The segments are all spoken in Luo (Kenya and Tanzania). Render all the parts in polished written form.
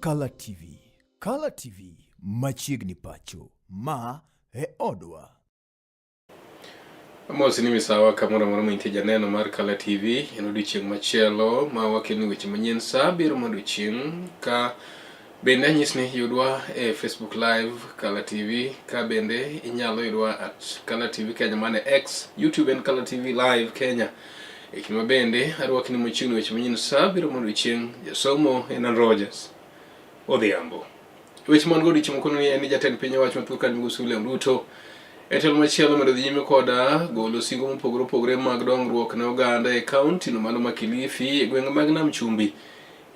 Kala TV. Kala TV machiegni pacho. Ma e odwa. Amosi ni misawa kamoro amora ma intie janeno mar Kala TV. En odiochieng' machielo ma wakelni weche manyien sa abiriyo mar odiochieng' ka bende anyis ni yudwa e Facebook Live Kala TV ka bende inyalo yudwa at Kala TV Kenya mane X, YouTube en Kala TV Live Kenya. E kinde ma bende arwaki ni machiegni weche manyien sa abiriyo mar odiochieng' jasomo en an Rogers Odhiambo. Weche man go odiochieng' mokwongo ni en ni jatend piny owacho mathoth ka migosi William Ruto e telo machielo medo dhi nyime koda golo singo mopogore opogore mag dongruok ne oganda e kaunti no mano ma Kilifi e gwenge mag Nam Chumbi.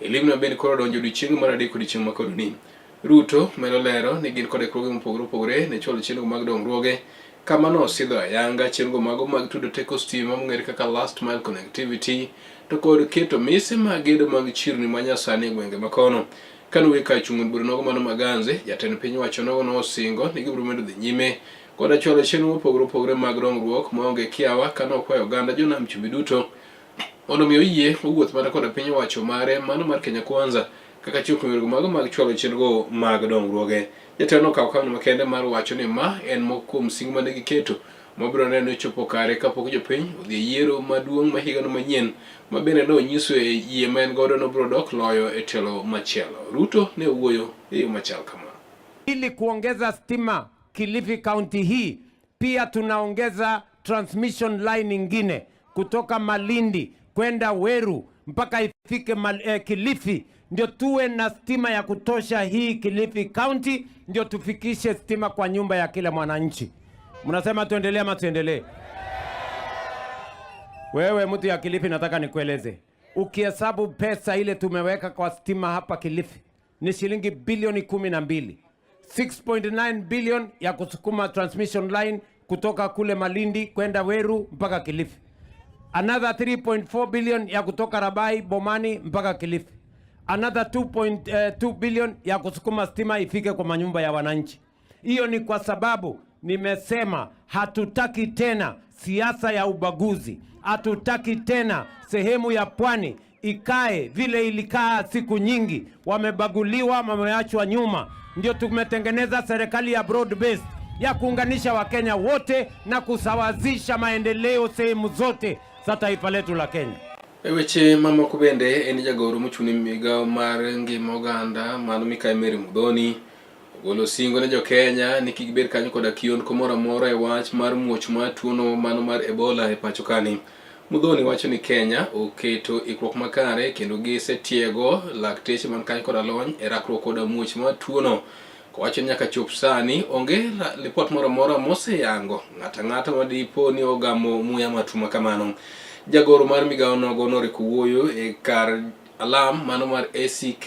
E limno bende koro donjo odiochieng' mar adek odiochieng' ma kodoni. Ruto medo lero ni gin kod ikruoge mopogore opogore ne chwalo chenro mag dongruoge kama nosidho ayanga chenro mago mag tudo teko stima mong'ere kaka last mile connectivity to kod keto mise mag gedo mag chirni ma nyasani e gwenge makono. Kane owuoyo kar chung' od bura nogo mano Maganze, jatend piny owacho nogo nosingo ni gibiro medo dhi nyime koda chwalo chenro mopogore opogore mag dongruok maonge kiawa kane okwayo oganda jonam chumbi duto mondo mi oyie owuoth mana koda piny owacho mare mano mar Kenya Kwanza kaka achiel kuom yorego mago mag chwalo chenro mag dongruoge. Jatelo nokawo okang' makende mar wacho ni ma en moko kuom singo mane giketo mabiro neno ni ochopo kare kapok jopiny odhi e yiero maduong' ma higano manyien ma bende nonyiso e yie ma en godo nobiro dok loyo e telo machielo. Ruto ne owuoyo e yo machal kama. Ili kuongeza stima Kilifi County hii, pia tunaongeza transmission line ingine kutoka Malindi kwenda Weru mpaka ifike Kilifi, ndio tuwe na stima ya kutosha hii Kilifi County, ndio tufikishe stima kwa nyumba ya kila mwananchi. Mnasema tuendelee ama tuendelee? Wewe mtu ya Kilifi, nataka nikueleze, ukihesabu pesa ile tumeweka kwa stima hapa Kilifi ni shilingi bilioni 12, 6.9 billion ya kusukuma transmission line kutoka kule Malindi kwenda Weru mpaka Kilifi, another 3.4 billion ya kutoka Rabai Bomani mpaka Kilifi, another 2.2 billion ya kusukuma stima ifike kwa manyumba ya wananchi. Hiyo ni kwa sababu nimesema hatutaki tena siasa ya ubaguzi, hatutaki tena sehemu ya pwani ikae vile ilikaa siku nyingi, wamebaguliwa, wameachwa nyuma. Ndio tumetengeneza serikali ya broad based ya kuunganisha Wakenya wote na kusawazisha maendeleo sehemu zote za taifa letu la Kenya. E weche mamoko bende en jagoro mochung' ne migawo mar ngima oganda mano Mikai Mary Muthoni ogolo singo ne jo-Kenya ni kik gibed kanyo koda kiondko moro amora e wach mar muoch mar tuono mano mar Ebola e pacho kani. Muthoni wacho ni Kenya oketo ikruok makare kendo gisetiego lakteche man kanyo koda lony e rakruok koda muoch mar tuono. Kowacho ni nyaka chop sani onge lipot moro amora moseyango ng'ato ang'ata ma dipo ni ogamo muya mar tuo ma kamano. Jagoro mar migawo nogo noriko wuoyo e kar alam mano mar ACK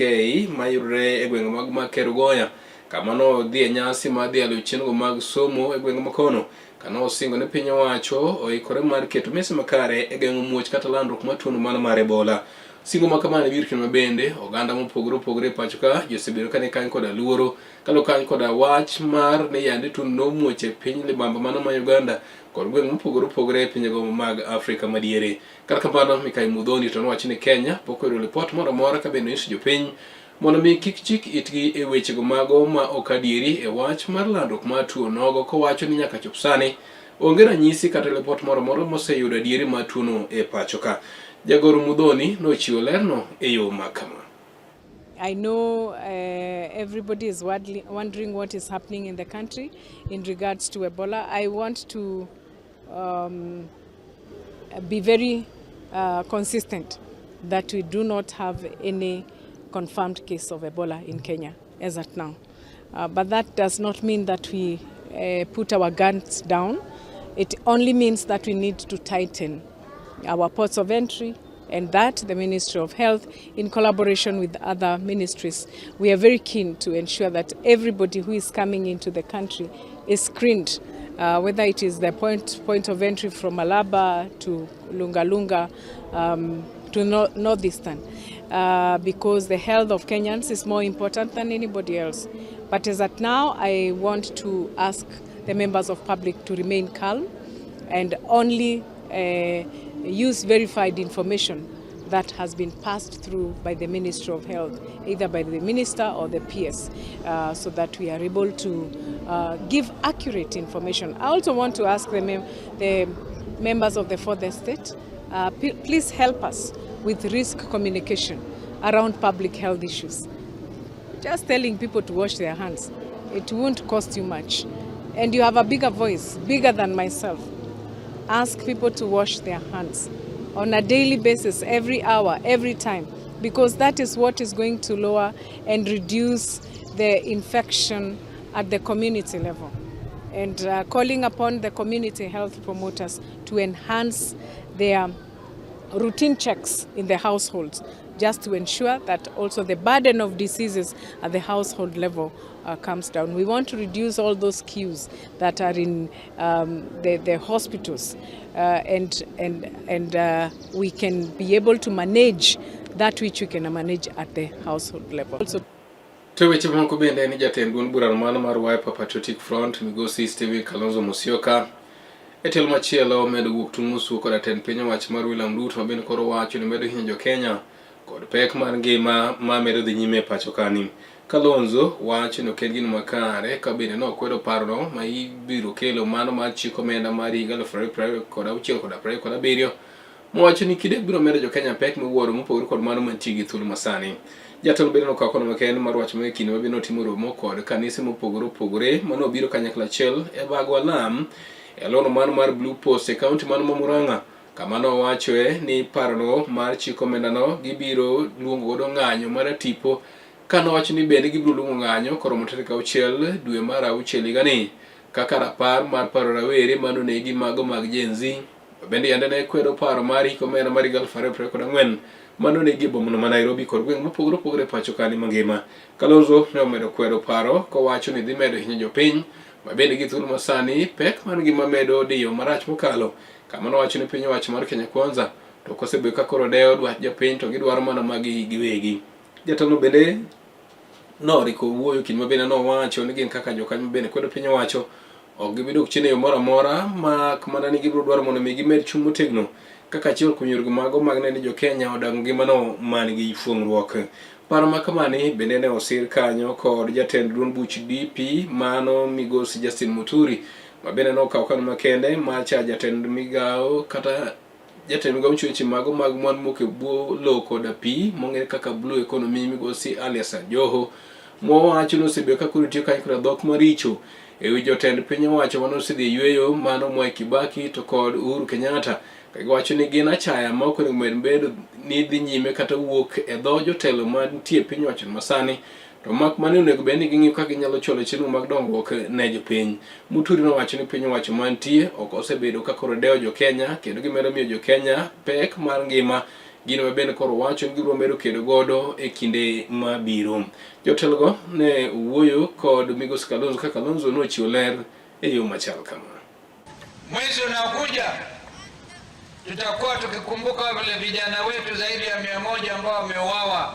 mayudore e gwenge mag Makerugoya kama nodhi e nyasi mar dhialo chenro mag somo e gwenge makono kano osingo ni piny owacho oikore mar keto mise makare e geng'o muoch kata landruok mar tuono mano mar Ebola. Singo ma kamano biro kendo bende oganda mopogore opogore e pacho ka ji osebedo ka ni kanyo koda luoro kalo kanyo koda wach mar ni yande tuono nomuoch e piny libamba mano ma Uganda kod gwenge mopogore opogore e pinjego mag Afrika madiere. Kata kamano Mikai Muthoni to nowacho ni Kenya pok oyudo lipot moro amora ka bende onyiso jopiny mondo mi kik chik itgi e wechego mago ma ok adieri e wach mar landruok mar tuo nogo kowacho ni nyaka chop sani onge ranyisi kata lipot moro amora moseyudo adieri mar tuono e pacho ka. Jagoro Muthoni nochiwo lerno e yo ma kama. I know everybody is wondering what is happening in the country in regards to Ebola. I want to be very consistent that we do not have any confirmed case of Ebola in Kenya as at now. But that does not mean that we put our guns down. It only means that we need to tighten our ports of entry, and that the Ministry of Health, in collaboration with other ministries, we are very keen to ensure that everybody who is coming into the country is screened, whether it is the point of entry from Malaba to Lungalunga to Northeastern, because the health of Kenyans is more important than anybody else. But as at now, I want to ask the members of public to remain calm and only use verified information that has been passed through by the Ministry of Health, either by the minister or the PS, so that we are able to give accurate information. I also want to ask the members of the fourth estate, please help us with risk communication around public health issues. Just telling people to wash their hands, it won't cost you much. And you have a bigger voice, bigger than myself. Ask people to wash their hands on a daily basis, every hour, every time, because that is what is going to lower and reduce the infection at the community level. And calling upon the community health promoters to enhance their routine checks in the households, just to ensure that also the burden of diseases at the household level comes down. We want to reduce all those queues that are in the hospitals, and we can be able to manage that which we can manage at the household level. Also, To weche mamoko bende ni jatend duond burano mano mar Wiper Patriotic Front, migosi Stephen Kalonzo Musyoka, e tielo machielo medo wuok tung' mosuo koda tend piny owacho mar William Ruto, ma bende koro wacho ni medo hinyo jokenya kod pek mar ngima ma medo dhi nyime e pacho kani. Kalonzo wacho ni ok en gino makare ka bende nokwedo parono ma ibiro kelo mano mar chik omenda mar higa 2026 kod 27, mowacho ni kinde biro medo jokenya pek miwuoro mopogore kod mano mantie gi thuolo masani. Jatelo bende nokawo kono makende mar wacho ma e kinde ma bende notimo romo kod kanise mopogore opogore manobiro kanyakla achiel e bago alam e alwono mano mar Blue Post e kaunti mano ma Murang'a, kama nowachoe ni parono mar chik omendano gibiro luongo godo ng'anyo mar tipo, kanowacho ni bende gibiro luongo ng'anyo koromo tarik 6 dwe mar 6 higani kaka rapar mar paro rawere manonegi mago mag Gen Z, bende yande ne kwedo paro mar hik omenda mar higa 2024 manonegi e bomano ma Nairobi kod gweng' mopogore opogore e pacho kani mangima. Kalonzo ne omedo kwedo paro kowacho ni dhi medo hinyo jopiny ma bende gi thuolo masani pek mar ngima medo diyo marach mokalo, kama nowacho ni piny owacho mar Kenya Kwanza to ok osebedo ka koro dewo dwach jopiny to gidwaro mana magi giwegi. Jatelo bende noriko wuoyo kinde ma bende nowacho ni gin kaka jokanyo bende kwedo piny owacho ok gibi dok chien e yo moro amora, mak mana ni gibiro dwaro mondo mi gimed chung' motegno kaka achiel kuom yorego mago mag neno ni jokenya odag ngimano man gi fuong'ruok. Paro ma kamani bende ne osir kanyo kod jatend duond buch DP mano migosi Justin Muturi, ma bende nokawo okang' makende mar cha jatend migawo kata jatend migawo mochiwo weche mago mag mwandu mok e bwo lowo koda pi mong'ere kaka Blue Economy, migosi Ali Hassan Joho, mowacho ni osebedo ka koro tiyo kanyo koda dhok maricho e wi jotend piny owacho mane osedhi e yueyo mano Mwai Kibaki to kod Uhuru Kenyatta, ka giwacho ni gin achaya ma ok onego bed bedo ni dhi nyime kata wuok e dho jotelo mantie e piny owacho masani, to mak mani onego bed ni ging'iyo kaka ginyalo chwalo chenro mag dongruok ne jopiny. Muturi nowacho ni piny owacho mantie ok osebedo ka koro dewo jokenya kendo gimedo miyo jokenya pek mar ngima, gino ma bende koro wacho ni gibiro medo kedo godo e kinde mabiro. Jotelogo ne wuoyo kod migosi Kalonzo ka Kalonzo nochiwo ler e yo machal kama. Mwezi unaokuja tutakuwa tukikumbuka vile vijana wetu zaidi ya 100 ambao wameuawa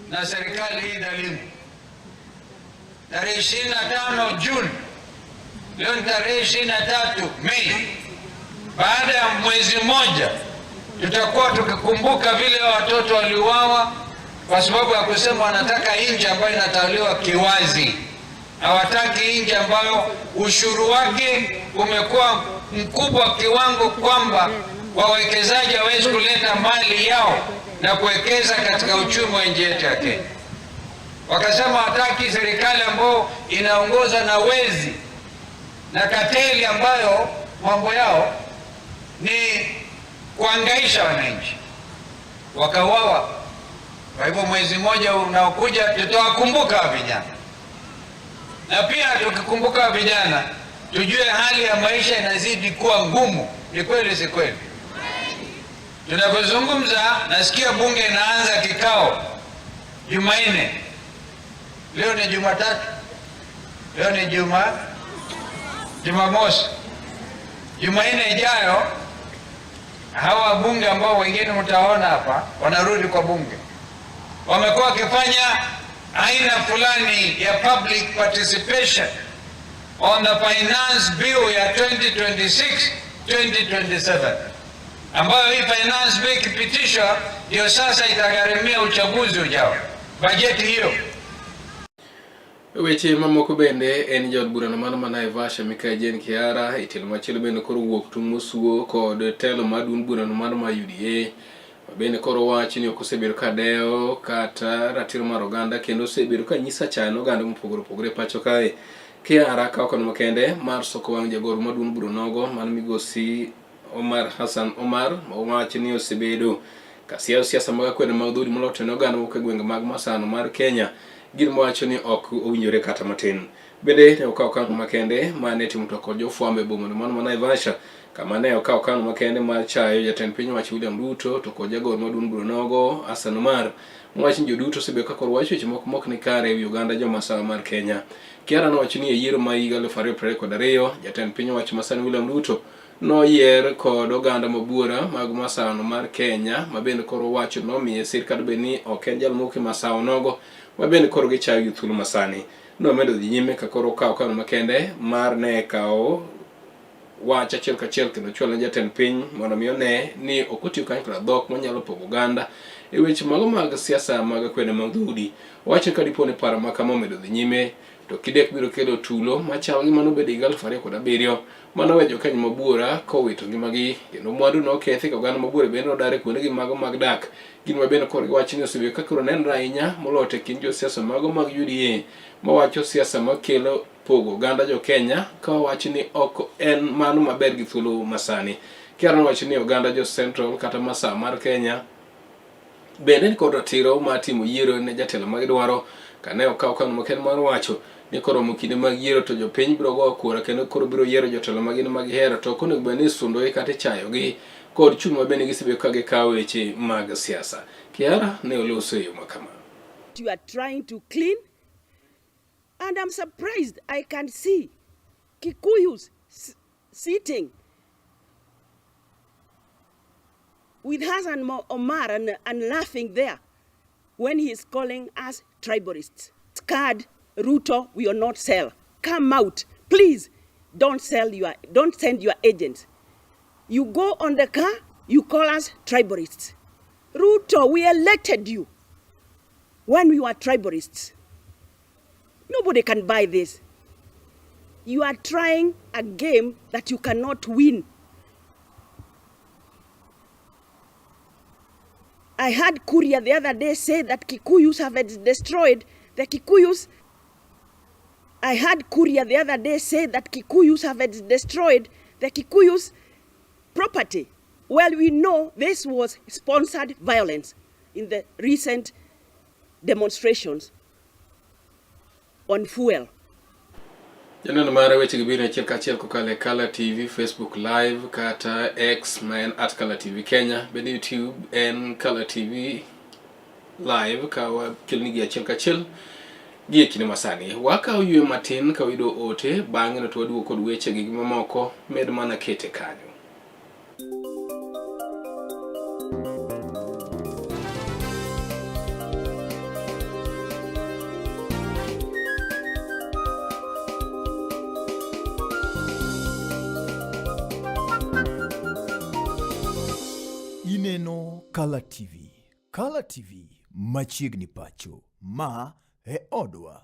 na serikali hii dhalimu. Tarehe 25 Juni, leo ni tarehe 23 Mei, baada ya mwezi mmoja tutakuwa tukikumbuka vile watoto waliuawa kwa sababu ya kusema wanataka nchi ambayo inatawaliwa kiwazi. Hawataki nchi ambayo ushuru wake umekuwa mkubwa kiwango kwamba wawekezaji hawawezi kuleta mali yao na kuwekeza katika uchumi wa nchi yetu ya Kenya. Wakasema hataki serikali ambayo inaongoza na wezi na kateli ambayo mambo yao ni kuangaisha wananchi, wakauawa. Kwa hivyo mwezi mmoja unaokuja tutawakumbuka vijana, na pia tukikumbuka vijana tujue hali ya maisha inazidi kuwa ngumu. Ni kweli si kweli? Tunapozungumza nasikia bunge inaanza kikao Jumanne, leo ni Jumatatu, leo ni Jumamosi. Jumanne ijayo hawa bunge ambao wengine mtaona hapa wanarudi kwa bunge, wamekuwa wakifanya aina fulani ya public participation on the finance bill ya 2026 2027. ambayo hii finance bill ikipitishwa ndio sasa itagharimia uchaguzi ujao, bajeti hiyo. Weche mamoko bende en jaod burano mano ma Naivasha Mikayi Jane Kihara e tielo machielo bende koro wuok tung' mosuo kod telo mar duond burano mano mar UDA ma bende koro wacho ni ok osebedo ka dewo kata ratiro mar oganda kendo osebedo ka nyiso achaya ne oganda mopogore opogore e pacho kae. Kihara kawo okang' makende mar soko wang' jagoro mar duond buranogo mano migosi Omar Hassan Omar ma owacho ni osebedo ka siayo siasa mag akwede mag dhoudi moloyo ne oganda mawuok e gwenge mag Masano mar Kenya gin mowacho ni ok owinjore kata matin. Bende ne okawo okang' makende ma ne timo twak kod jofwambo e boma mano ma Naivasha kama ne okawo okang' makende mar chayo jatend piny owacho William Ruto to kod jagoro mar duond bura nogo Hassan Omar mowacho ni joduto osebedo ka koro wacho weche moko mok ni kare e wi oganda jomasawa mar Kenya. Kihara nowacho ni e yiero ma higa 2022 jatend piny owacho masani William Ruto noyier kod oganda mabuora mag masano mar Kenya ma bende koro wacho nomiye sir kata bed ni ok en jal mowuok e masawa nogo ma bende koro gichayo gi thuolo masani. Nomedo dhi nyime ka koro okawo okang' makende mar ne kawo wach achiel kachiel kendo chwalo ne jatend piny mondo mi one ni ok otiyo kanyakla dhok manyalo pogo oganda e weche mago mag siasa mag akwede mag dhoudi. Owacho ni ka dipo ni paro ma kama omedo dhi nyime to kidek biro kelo tulo machal gi mano bedo higa 2007 mano weyo jokenya mabuora kowito ngimagi kendo mwandu nokethi ka oganda mabuora bende nodar e kuondegi mago mag dak gin ma bende korgi wach ni osebedo ka koro nenre ahinya moloyo to e kind josiasa mago mag UDA mawacho siasa makelo pogo oganda jo-Kenya ka wacho ni ok en mano maber gi thuolo masani. Kiara nowacho ni oganda jo Central kata masaa mar Kenya bende ni kod ratiro mar timo yiero ne jatelo ma gidwaro kane okawo okang' makende mar wacho ni koromo kinde mag yiero to jopiny biro goyo kura kendo koro biro yiero jotelo ma gin ma gihero to ok onego bed ni isundogi kata ichayogi kod chung' ma bende gisebedo ka gikawo weche mag siasa. Kiara ne oloso e yo ma kama. You are trying to clean and I'm surprised I can see Kikuyus sitting with Hassan Omar and laughing there when he is calling us tribalists. Card Ruto will not sell. Come out, please. Don't sell your, don't send your agents. You go on the car, you call us tribalists. Ruto, we elected you when we were tribalists. Nobody can buy this. You are trying a game that you cannot win. I heard Kuria the other day say that Kikuyus have destroyed the Kikuyus. I heard Kuria the other day say that Kikuyus have destroyed the Kikuyus property. Well, we know this was sponsored violence in the recent demonstrations on fuel. Janeno mare weche gi biro achiel kachiel kokalo e Kala TV, Facebook Live kata X ma en at Kala TV Kenya, bende YouTube en Kala TV Live ka wakeloni gi achiel kachiel gi e kinde masani. Wakawo yweyo matin ka wayudo ote, bang'e no to waduogo kod weche gi mamoko med mana kete kanyo. Ineno Kala TV. Kala TV machiegni pacho. Ma e odwa.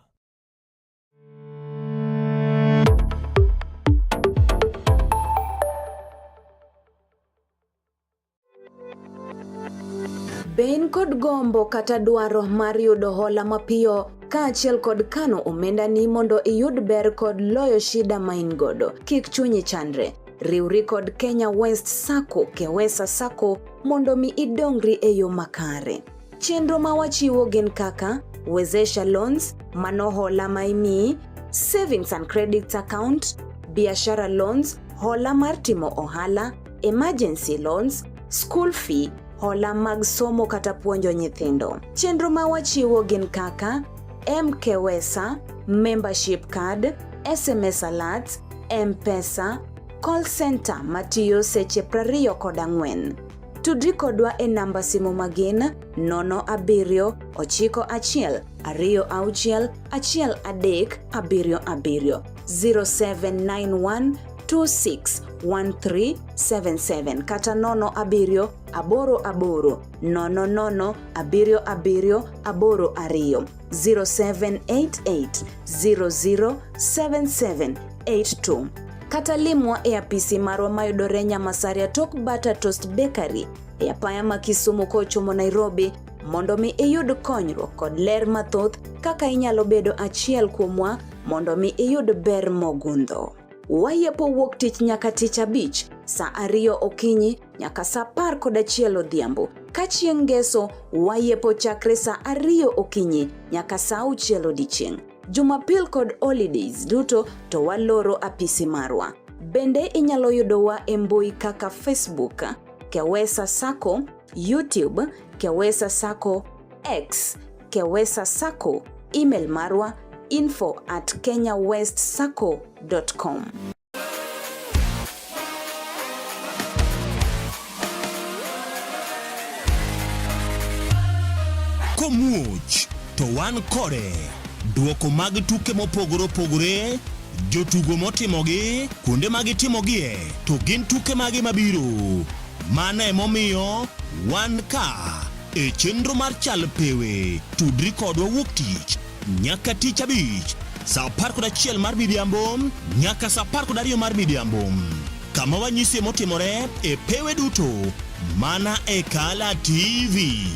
Be in kod gombo kata dwaro mar yudo hola mapiyo kaachiel kod kano omendani mondo iyud ber kod loyo shida ma in godo? Kik chunyi chandre. Riwri kod Kenya West Sacco, Kewesa Sacco mondo mi idongri e yo makare. Chenro ma wachiwo gin kaka Wezesha Loans, mano hola ma imiyi, Savings and Credit Account, Biashara Loans, hola mar timo ohala, Emergency Loans, School Fee, hola mag somo kata puonjo nyithindo. Chenro ma wachiwo gin kaka MKWESA, Membership Card, SMS Alerts, M-Pesa, Call Center matiyo seche 24. Tudri kodwa e namba simu magin 07 91 26 13 77 0791 261377 kata 0 7 8 8 0 0 7 7 8 2 0788 007782 kata limwa e apisi marwa mayudore Nyamasaria tok Butter Toast Bakery e apaya ma Kisumu kochomo Nairobi mondo mi iyud konyruok kod ler mathoth kaka inyalo bedo achiel kuomwa mondo mi iyud ber mogundho. Wayepo wuok tich nyaka tich abich saa 2 okinyi nyaka saa 11 odhiambo. Ka chieng' ngeso wayepo chakre saa 2 okinyi nyaka saa 6 odiechieng'. Jumapil kod holidays duto to waloro apisi marwa. Bende inyalo yudowa e mbui kaka Facebook, Kewesa Sacco, YouTube, Kewesa Sacco, X, Kewesa Sacco, email marwa info@kenyawestsacco.com. Komuoch to wan kode. Duoko mag tuke mopogore opogore, jotugo motimogi, kuonde ma gitimogie, to gin tuke mage mabiro. Mano emomiyo wan ka e chenro mar Chal Pewe. Tudri kodwa wuok tich nyaka tich abich saa 11 mar midhiambo nyaka saa 12 mar midhiambo, kama wanyisie motimore e pewe duto mana e Kala TV.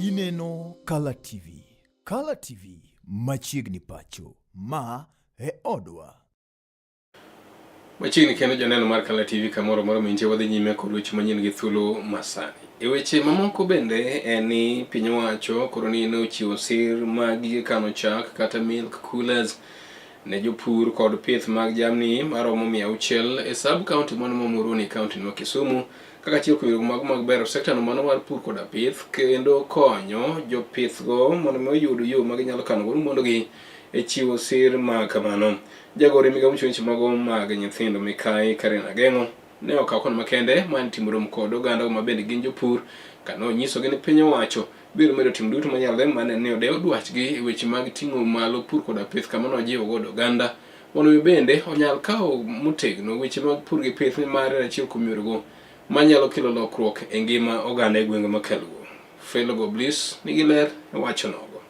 Ineno Kala TV. Kala TV machiegni pacho. Ma e odwa. Machiegni kendo janeno mar Kala TV kamoro amora mintie wadhi nyime kod weche manyien gi thuolo masani. E weche mamoko bende en ni piny owacho koro ni nochiwo sir mag gige kano chak kata milk coolers ne jopur kod pith mag jamni maromo 600 e sub county mano ma Muhoroni e county ma Kisumu kaka achiel kuom yore mago mag bero sekta no mano mar pur koda pith kendo konyo jopith go mondo mi oyud yo ma ginyalo kano godo mwandugi e chiwo sir ma kamano. Jagoro e migawo mochiwo weche mago mag nyithindo Mikai Karen Ageng'o ne okawo okang' makende mar timo romo kod oganda ma bende gin jopur kane onyisogi ni piny owacho biro medo timo duto manyalore mar ni odew dwachgi e weche mag ting'o malo pur koda pith kama nojiwo godo oganda mondo mi bende onyal kawo motegno weche mag pur gi pith nimar en achiel kuom yorego manyalo kelo lokruok e ngima oganda e gwenge ma Kaluo. Fellow Goblis nigi ler e wacho nogo.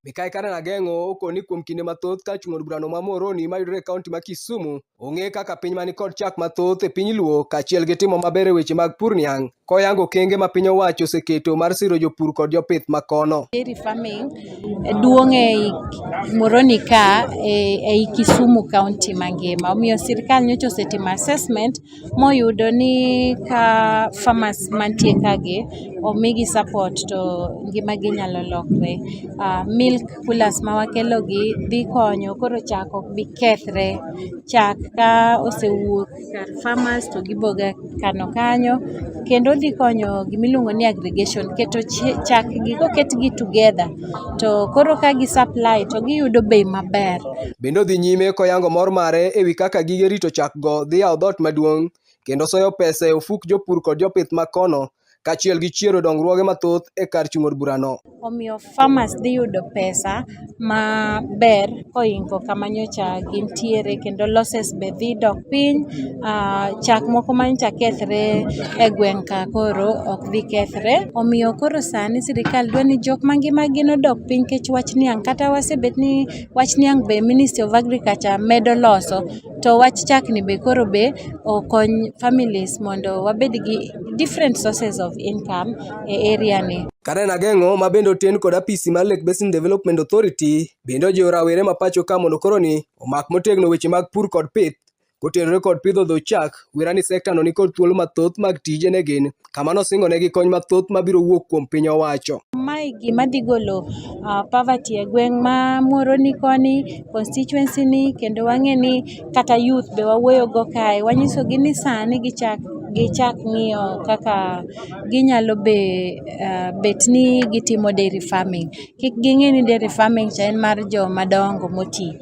Mikai Karen Ageng'o okoni kuom kinde mathoth ka chung' od burano ma Muhoroni mayudore e kaunti ma Kisumu ong'e kaka piny mani kod chak mathoth e piny Luo kaachiel gi timo maber e weche mag pur niang' koyango okenge ma piny owacho oseketo mar siro jopur kod jopith ma kono. Dairy farming duong' ei Muhoroni ka ei Kisumu county mangima. Omiyo sirkal nyocha osetimo assessment moyudo ni ka farmers mantie ka gi omigi support to ngimagi nyalo lokre. Milk coolers ma wakelo gi dhi konyo koro chak ok bi kethre. Chak ka osewuok kar farmers to giboga kano kanyo kendo dhi konyo gimiluongo ni aggregation keto chak gi koketgi together to koro ka gi supply to giyudo bei maber. Bende odhi nyime koyango mor mare ewi kaka gige rito chak go dhi yawo dhoot maduong' kendo soyo pesa e ofuk jopur kod jopith ma kono kaachiel gi chiero dongruoge mathoth e kar chung' od burano. Omiyo farmers dhi yudo pesa maber koingo kama nyocha gintiere kendo losses be dhi dok piny. Chak moko manyocha kethre e gweng' ka koro ok dhi kethre. Omiyo koro sani sirikal dwa ni jok ma ngimagi nodok piny nikech wach niang' kata wasebet ni wach niang' be Ministry of Agriculture medo loso. To wach chak ni be koro be okony families mondo wabed gi different sources of income e area ni. Karen Ageng'o ma bende oten kod apisi mar Lake Basin Development Authority bende ojiwo rawere ma pacho ka mondo koro ni omak motegno weche mag pur kod pith kotenore kod pidho dho chak wira ni sekta no nikod thuolo mathoth mag tije ne gin kama nosingo negi kony mathoth mabiro wuok kuom piny owacho. Mae gima dhi golo poverty e gweng' ma Muhoroni koni, constituency ni kendo wang'e ni kata youth be wawuoyo go kae wanyisogi ni sani gichak gichak ng'iyo kaka ginyalo be bet ni gitimo dairy farming. Kik ging'i ni dairy farming cha en mar joma dongo moti.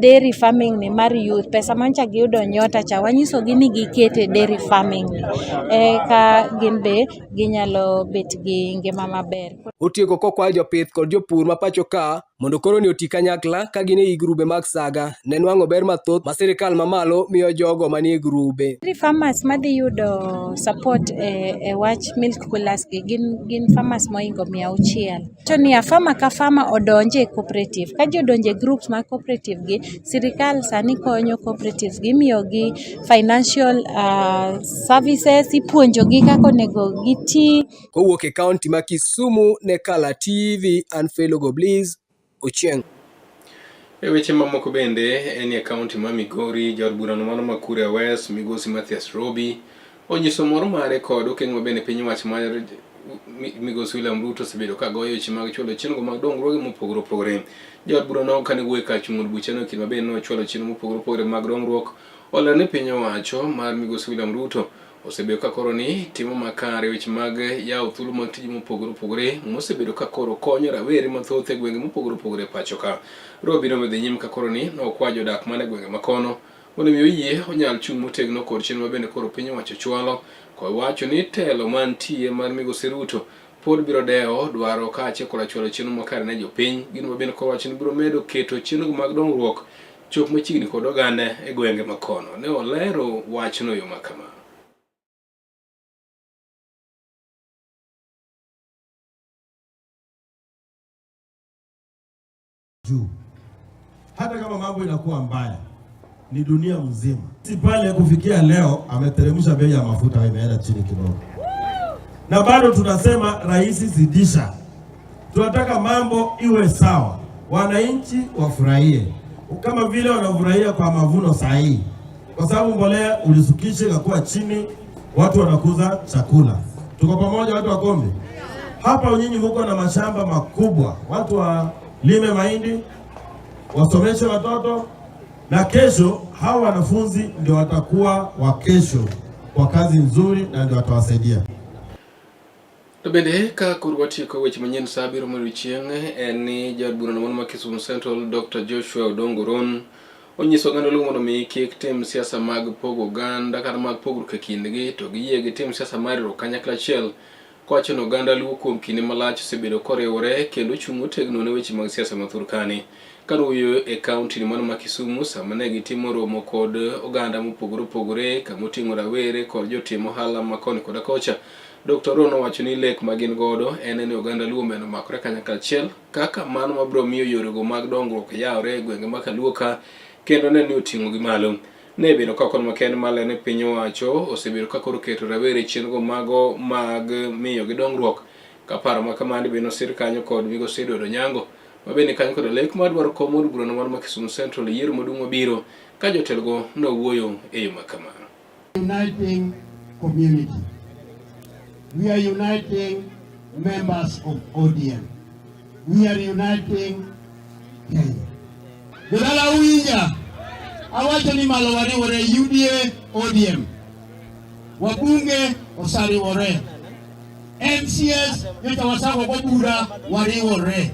Dairy farming ni mar youth, pesa manyocha giyudo Nyota cha wanyisogi ni giket e dairy farming ni eka gin be ginyalo bet gi ngima maber. Otieko kokwayo jopith kod jopur ma pacho ka mondo koro ni oti kanyakla ka gin ei grube mag saga ne nwang'o ber mathoth ma sirikal mamalo miyo jogo manie grube. Dairy farmers madhi yudo support e wach milk coolers gi gin farmers mohingo 600. To niya, farmer ka farmer odonje e cooperative. Ka ji odonje e groups mag cooperative gi, sirikal sani konyo cooperatives gi, imiyogi financial services, ipuonjogi kaka onego giti. Kowuok e kaunti ma Kisumu ne Kala TV, an Felo Goblis, Ochieng. E weche mamoko bende, en e kaunti ma Migori, jaod burano mano ma Kuria West, Migosi Mathias Robi, onyiso mor mare kod okenge ma bende piny owacho mar Migosi William Ruto osebedo ka goyo weche mag chwalo chenro mag dongruoge mopogore opogore. Jaod burano kane wuoyo kar chung' od bucheno e kinde ma bende nochwalo chenro mopogore opogore mag dongruok, olero ni piny owacho mar Migosi William Ruto osebedo ka koro ni timo makare weche mag yawo thuolo mag tije mopogore opogore mosebedo ka koro konyo rawere mathoth e gwenge mopogore opogore e pacho ka. Robi nomedho nyime ka koro ni nokwa jodak man e gwenge makono mondo mi oyie onyal chung' motegno kod chenro ma bende koro piny owacho chwalo kowacho ni telo mantie mar Migosi Ruto pod biro dewo dwaro kaachiel koda chwalo chenro makare ne jopiny gino ma bende koro wacho ni biro medo keto chenro mag dongruok chop machiegni kod oganda e gwenge makono. Ne olero wachno e yo ma kama. Juu. Hata kama mambo inakuwa mbaya ni dunia mzima. Si pale kufikia leo ameteremsha bei ya mafuta imeenda chini kidogo, na bado tunasema rais, zidisha. Tunataka mambo iwe sawa, wananchi wafurahie kama vile wanafurahia kwa mavuno sahihi, kwa sababu mbolea ulisukisha ikakuwa chini, watu wanakuza chakula. Tuko pamoja watu wa Kombe? Hapa nyinyi muko na mashamba makubwa, watu walime mahindi, wasomeshe watoto, na kesho hawa wanafunzi ndio watakuwa wa kesho kwa kazi nzuri, na ndio watawasaidia. To bende ka koro watieko weche manyien sa abiriyo mar odiechieng' en ni jaod burano mano ma Kisumu Central Dr. Joshua Odongo Ron onyiso oganda Luo mondo mi kik tim siasa mag pogo oganda kata mag pogruok e kindgi to giyie gitim siasa mar riwruok kanyakla achiel kowacho ni oganda Luo kuom kinde malach osebedo koriwore kendo chung' motegno ne weche mag siasa ma Turkani. Kane e kaunti mano ma Kisumu sama ne gitimo romo kod oganda mopogore opogore kama oting'o rawere kod jotim ohala ma koni koda kocha, Dr. Ron owacho ni lek ma gin godo en ni oganda Luo omedo makore kanyakla achiel kaka mano mabiro miyo yorego mag dongruok yawre e gwenge ma Kaluo ka kendo ne ni oting'o gi malo. Ne bedo ka kon makende malero ni piny owacho osebedo ka koro keto rawere e chenro mago mag miyo gi dongruok. Ka paro ma kamano bende osir kanyo kod migosi Edward Onyango ma bende kanyo koda lek mar dwaro kom od burano mar ma Kisumu Central e yiero maduong' mabiro ka jotelogo nowuoyo e yo ma kama. Uniting community. We are uniting members of ODM. We are uniting Kenya. Jodala uwinja, awacho ni malo wariwore UDA ODM. Wabunge osariwore. MCS nyocha wasago go bura wariwore.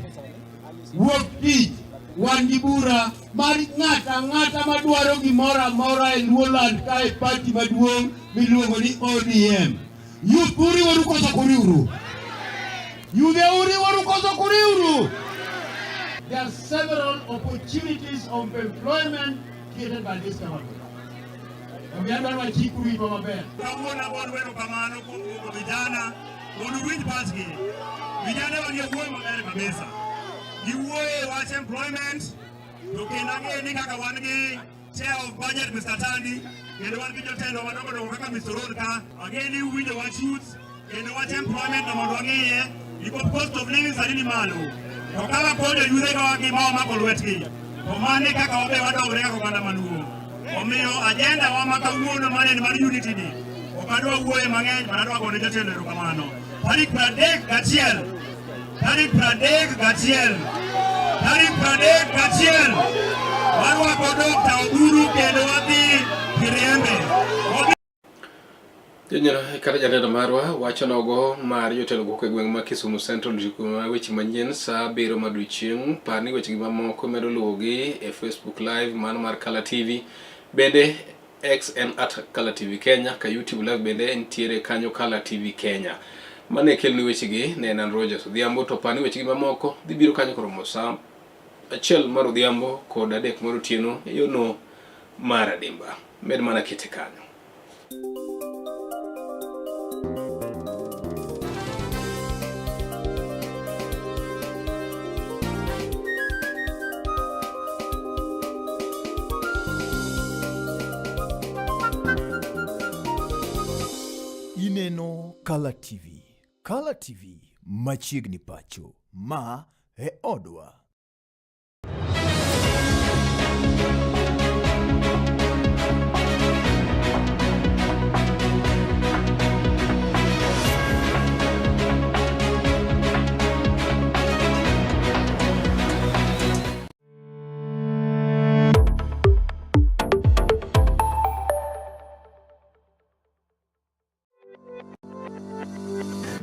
Wuok tich wan gi bura mar ng'ato ang'ata madwaro gimoro amora e Luoland ka e party maduong' miluongo ni ODM. Youth uriworu koso kuriuru? Yudhe uriworu koso kuriuru? There are several opportunities of employment created by this government. Omiyo adwaro wachik uwinjwa maber. Kawuono agoro erokamano kuom duoko vijana mondo uwinj pachgi. Vijana wagi wuoyo maber kabisa. Giwuoyo e wach employment to kendo ang'eyo ni kaka wan gi Chair of Budget Mr. Tandi, kendo wan gi jotelo madongo dongo kaka Mr. Road ka, ang'e ni uwinjo wach youth, kendo wach employment no mondo wang'iye, nikop cost of living sani ni malo. To ka wakonyo yudhe ka gi ma wamako lwetgi, to mano e kaka wabe wadongre kaka oganda maluo. Omiyo agenda wa ma kawuono mane en mar unity ni, ok adwa wuoye mang'eny, but adwa gone jotelo erokamano. Tarik 31, tarik 31, tarik 31, warwako Dr. Oburu kendo wadhi Kiriembe. Jonyalo kata janeno marwa wacho nogo mar jotelo wuok e gweng' ma Kisumu Central ma weche manyien saa 7 mar odiochieng'. Par ni weche gi mamoko medo luwogi e Facebook Live mano mar Kala TV. Bende X en at Kala TV Kenya, ka YouTube Live bende nitiere kanyo Kala TV Kenya. Mane kelni wechegi ne en an Rogers Odhiambo to par ni wechegi mamoko dhi biro kanyo koromo saa 1 mar odhiambo kod 3 mar otieno e yono mar adimba. Med mana kete kanyo. Ineno Kala TV. Kala TV machiegni pacho. Ma e odwa.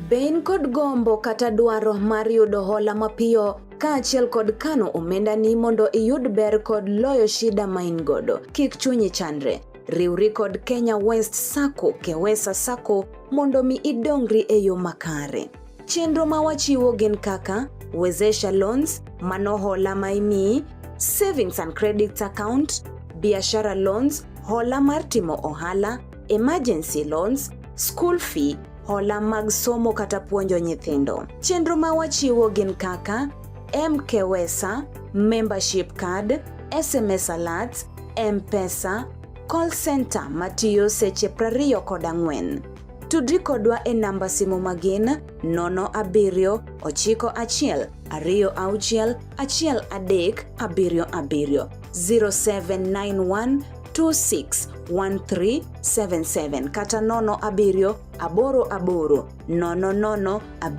Be in kod gombo kata dwaro mar yudo hola mapiyo kaachiel kod kano omendani mondo iyud ber kod loyo shida ma in godo? Kik chunyi chandre. Riwri kod Kenya West Sacco, Kewesa Sacco mondo mi idongri e yo makare. Chenro ma wachiwo gin kaka Wezesha Loans, mano hola ma imiyi, Savings and Credit Account, Biashara Loans, hola mar timo ohala, Emergency Loans, School Fee, hola mag somo kata puonjo nyithindo. Chenro ma wachiwo gin kaka MKWESA, Membership Card, SMS Alerts, M-Pesa, Call Center matiyo seche 24. Tudri kodwa e namba simu magin 07 91 26 13 77 0791 261377 kata 07 88 00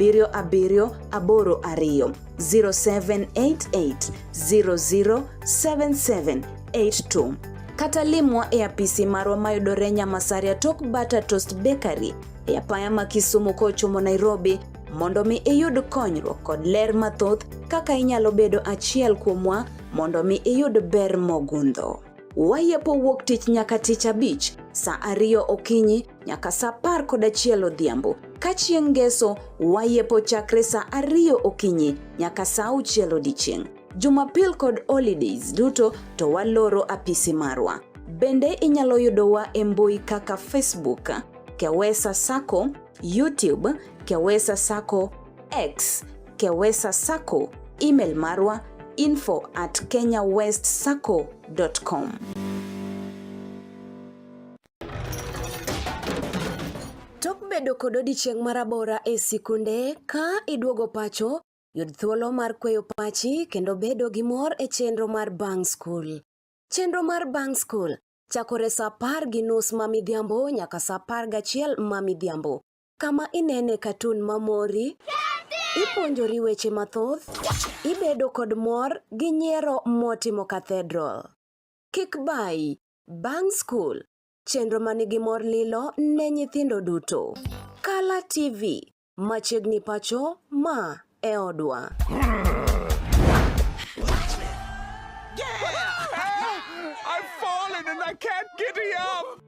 77 82 0788 007782 kata limwa e apisi marwa mayudore Nyamasaria tok Butter Toast Bakery e apaya ma Kisumu kochomo Nairobi mondo mi iyud konyruok kod ler mathoth kaka inyalo bedo achiel kuomwa mondo mi iyud ber mogundho. Wayepo wuok tich nyaka tich abich saa 2 okinyi nyaka saa 11 odhiambo. Ka chieng' ngeso wayepo chakre saa 2 okinyi nyaka saa 6 odiechieng'. Jumapil kod holidays duto to waloro apisi marwa. Bende inyalo yudowa e mbui kaka Facebook, Kewesa Sacco, YouTube, Kewesa Sacco, X, Kewesa Sacco, email marwa info@kenyawestsacco.com. Tok bedo kod odiechieng' marabora e sikunde, ka iduogo pacho, yud thuolo mar kweyo pachi kendo bedo gi mor e chenro mar Bang' Skul. Chenro mar Bang' Skul chakore saa 10:30 ma midhiambo nyaka saa 11 ma midhiambo, kama inene katun mamori, ipuonjori weche mathoth, ibedo kod mor gi nyiero motimo cathedral. Kik bayi, Bang' Skul, chenro manigi mor lilo ne nyithindo duto. Kala TV, machiegni pacho, ma e odwa. I've fallen and I can't get up.